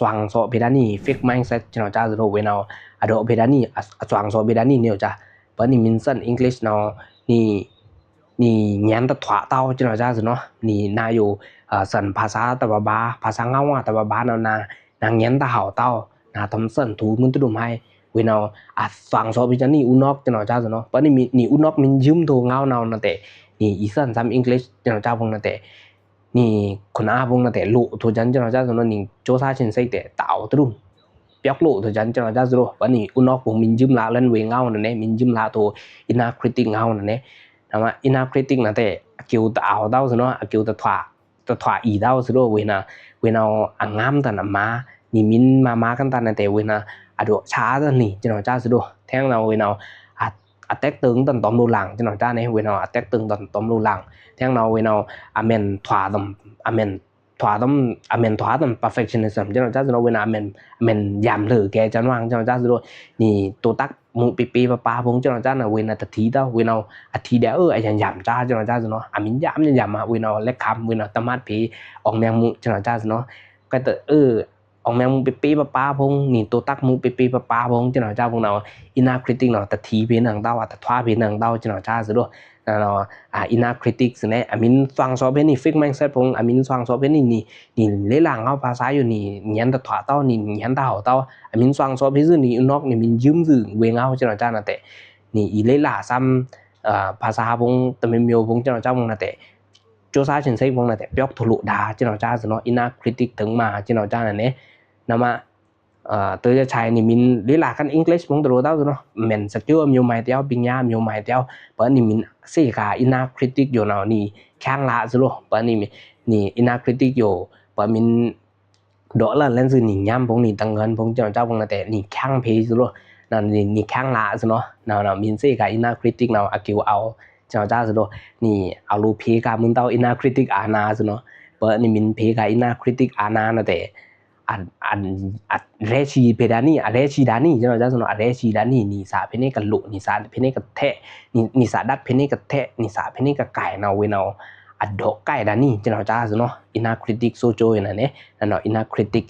သွາງເຊາະເພດານີ້ fixed mindset ເຈົ້າເນາະ ເຈົ້າເນາະ ເວນາວ ອະດອກເພດານີ້ ອະ ອະ သွາງເຊາະເພດານີ້ ເນວຈາ ປະນິມິນສັນ English ເນາະ ນີ້ ນີ້ ຫງຽນຕະຖວາເຕົ້າ ເຈົ້າເນາະ ເຈົ້າເນາະ ນີ້ນາຢູ່ ເອີ ສັນພາສາຕະບາບາ ພາສາເງົາອາຕະບາບາເນາະ ນາ ນາຫງຽນຕະຫາວເຕົ້າ ນາທອມສັນທູມືນຕະດຸມໄຮ ເວນາວ ອະ ຟັງຊອບພິຈານີ້ ອຸນອກ ເຈົ້າເນາະ ເຈົ້າເນາະ ປະນິມິ ນີ້ ອຸນອກມິນຢືມໂທເງົາເນາະ ນາແຕ່ ນີ້ ອີສັນຊຳ English ເຈົ້າເນາະ ເຈົ້າເນາະ ນາແຕ່ ນີ້ ຄົນອາວົງນະແຕ່ ໂລໂທຈັນ ເຈົ້າເນາະ ເຈົ້າເນາະ ນີ້ ໂຈຊາຊິນເຊັກແຕ່ ຕາວຕະດຸມ ປຽກໂລໂທຈັນ ເຈົ້າເນາະ ເຈົ້າເນາະ ບາດນີ້ ອຸນອກວົງ ມິນຢືມລາ ແລນເວເງົານັ້ນເດ້ ມິນຢືມລາໂທ ອິນນາຄຣິຕິກເງົານັ້ນເດ້ ນຳມາ ອິນນາຄຣິຕິກນັ້ນແຕ່ ອາກິວຕະອາວເຕົ້າ ເນາະ ອາກິວຕະຖວາ ຕະຖວາອີເຕົ້າ ເວນາ ເວນາວ ອາງາມຕັນອາມາ ນິມິນມາ ມາກັນຕັນນະແຕ່ ເວນາ ອາໂດຊາຕັນນີ້ ເຈົ້າເນາະ ເຈົ້າເນາະ ແທງນາ ເວນາວ ອາ ອາແຕັກເຕີງຕັນຕອມໂລລາງ ເຈົ້າເນາະ ເຈົ້າເນາະ ເວນາວ ອາແຕັກເຕີງຕັນຕອມໂລລາງ ແທງນາ ເວນາວ ອາແມ່ນຖວາຕອມ ອາແມ່ນ ຖວາຕຳ ອາແມ່ນ ຖວາຕຳ perfectionism ເຈົ້າເນາະ ເຈົ້າເນາະ ເວນາ ອາແມ່ນ ອາແມ່ນຢາມເລີແກຈັນວາງ ເຈົ້າເນາະ ເຈົ້າເນາະ ນີ້ ໂຕຕັກມຸປິປິປະປາພົງ ເຈົ້າເນາະ ເຈົ້າເນາະ ເວນາຕະທີເຕົ້າ ເວນາ ອາທີແດເອີ ອາຍັນຢາມຈ້າ ເຈົ້າເນາະ ເຈົ້າເນາະ ອາມິນຢາມ ຍາມຢາມ ເວນາ ແລກຄຳ ເວນາຕະໝາດພີ ອອງແມງມຸ ເຈົ້າເນາະ ເຈົ້າເນາະ ກະເຕີ ເອີ ອອງແມງມຸປິປິປະປາພົງ ນີ້ ໂຕຕັກມຸປິປິປະປາພົງ ເຈົ້າເນາະ ເຈົ້າເນາະ ເວນາ ອິນນາຄຣິຕິກເນາະ ຕະທີພີໜັງເຕົ້າ ອາຕະຖວາພີໜັງເຕົ້າ ເຈົ້າເນາະ ເຈົ້າເນາະ ເນາະ ອາ ອິນນາຄຣິຕິກ ສະແນ ອາມິນຟັງຊອບເພນີ້ fixed mindset ພົງ ອາມິນຟັງຊອບເພນີ້ ນີ້ ນີ້ ເລລາງເຮົາພາສາຢູ່ນີ້ ຫງຽນຕະຖວາເຕົ້າ ນີ້ ຫງຽນຕະເຮົາເຕົ້າ ອາມິນສວ່າງຊອບເພຊື່ ນີ້ ອຸນອກ ນີ້ ມິນຢືມຊື່ເວເງົາ ເຈົ້າເນາະ ເຈົ້ານະແຕ່ ນີ້ ອີເລລາຊຳ ເອີ ພາສາພົງ ຕະເມມໂຍພົງ ເຈົ້າເນາະ ເຈົ້ານະແຕ່ ໂຈຊາຊິນເຊັກ ວົງນະແຕ່ ປຽກໂທໂລດາ ເຈົ້າເນາະ ເຈົ້ານະ ອິນນາຄຣິຕິກ ເຖິງມາ ເຈົ້າເນາະ ເຈົ້ານະເນ ນຳມາ ເອີ ເຕີຈະໃຊ້ນິມິນ ເລລາຄັນ English ມົງຕະໂລເຕົ້າເນາະ ແມ່ນສະກິວມີໃໝແຕ້ວ ປິນຍາມີໃໝແຕ້ວ ປະນິມິນ ເຊກາ ອິນນາຄຣິຕິກໂຍເນາະ ນີ້ ແຂ້ງລະສະໂລ ປະນິມິ ນີ້ ອິນນາຄຣິຕິກໂຍ ປະມິນ ດອກລະແລນຊື່ ນີ້ ຍາມພົງ ນີ້ ຕັງເງິນພົງ ເຈົ້າເນາະ ເຈົ້າ ວົງນະແຕ່ ນີ້ ແຂ້ງເພສະໂລ ນະ ນີ້ ນີ້ ແຂ້ງລະສະເນາະ ນະ ນະ ມິນ ເຊກາ ອິນນາຄຣິຕິກເນາະ ອາກິວເອົາ ເຈົ້າເນາະ ເຈົ້າສະໂລ ນີ້ ເອົາໂລເພກາມຸນເຕົ້າ ອິນນາຄຣິຕິກອານາສະເນາະ ປະນິມິນ ເພກາ ອິນນາຄຣິຕິກອານານະແຕ່ ອາ ອາ ອາເຣຊີເພດານີ ອາເຣຊີດານີ ເຈົ້າເນາະ ເຈົ້າສະໂນ ອາເຣຊີດານີ ນີສາເພເນກະໂລ ນີສາເພເນກະແທະ ນີ ນີສາດັກເພເນກະແທະ ນີສາເພເນກະກາຍ ນາເວນາວ ອາດອກກາຍດານີ ເຈົ້າເນາະ ເຈົ້າສະໂນ ອິນນາຄຣິຕິກໂຊໂຈ ນັ້ນເນ ນັ້ນເນາະ ອິນນາຄຣິຕິກ.